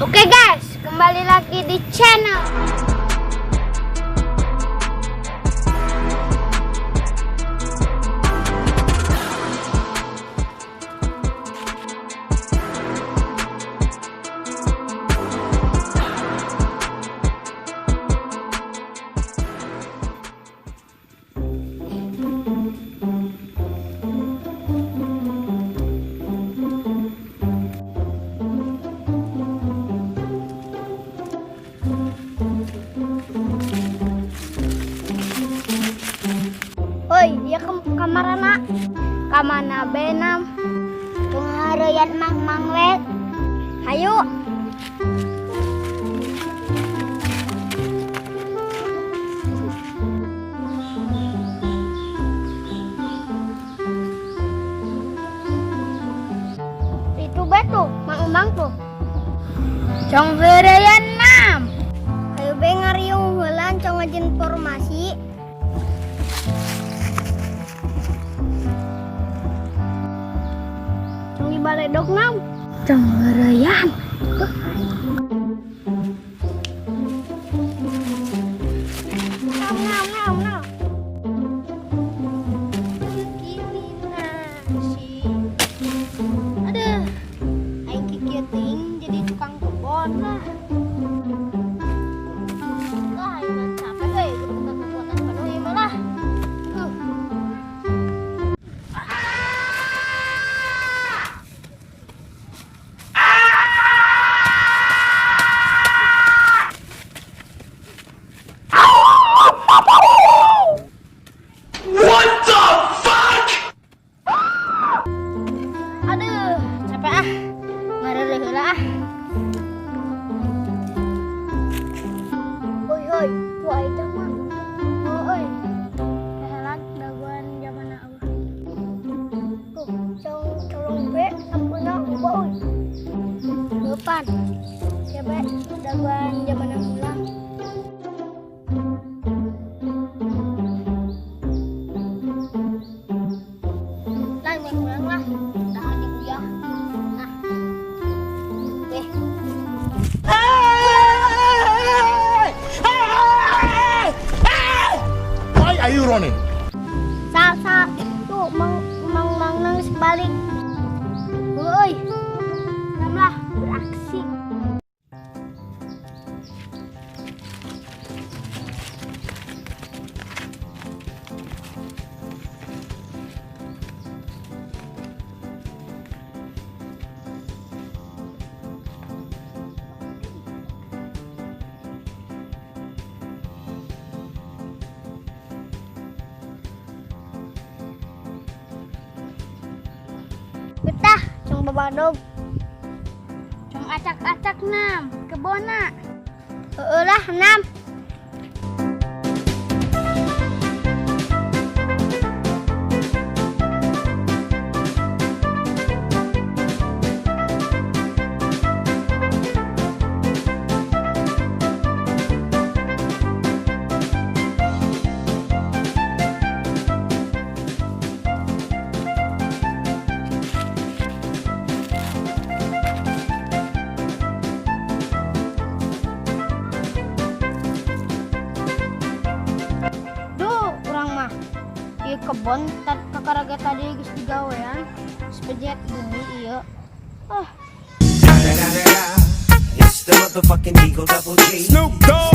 Oke guys, kembali lagi di channel. Oi, ya ke kamarana? Kamana benam? Penghareuyan Mang Mang we. Hayu. Itu be tuh, Mang Mang tuh. Cong heureuyan nam. Hayu be ngariung heula, cong ngajin informasi. Cong di baledog nam. Cong heureuyan. Nam nam nam nam. Begini nasi. Aduh, aing kikieu teuing jadi tukang kebon lah. Lah, aing mah capek euy, kudu buka kekuatan penuh ieu mah lah. What the fuck? Aduh, capek ah. Ngareureuh heula ah. Oi, oi, tuh aja mah. Oh, oi. Kehelat dagoan zaman Allah. Tuh, cong colong be sampuna ubah oi. Depan. Coba dagoan zaman heula. Lah, mau pulang lah. Dah aja ya. Nah. Eh. Why are you running? Sal, sal. Tuh, mang mang mang nangis balik. Woi. Lah, beraksi. Betah, cong babadog. Cong acak-acak nam, kebona. Heeh lah, nam. Duh, urang mah. Ieu kebon kakaraga tadi geus digawean. Geus bejet bumi ieu. Ah, It's the motherfucking Eagle Double G. Snoop Dogg.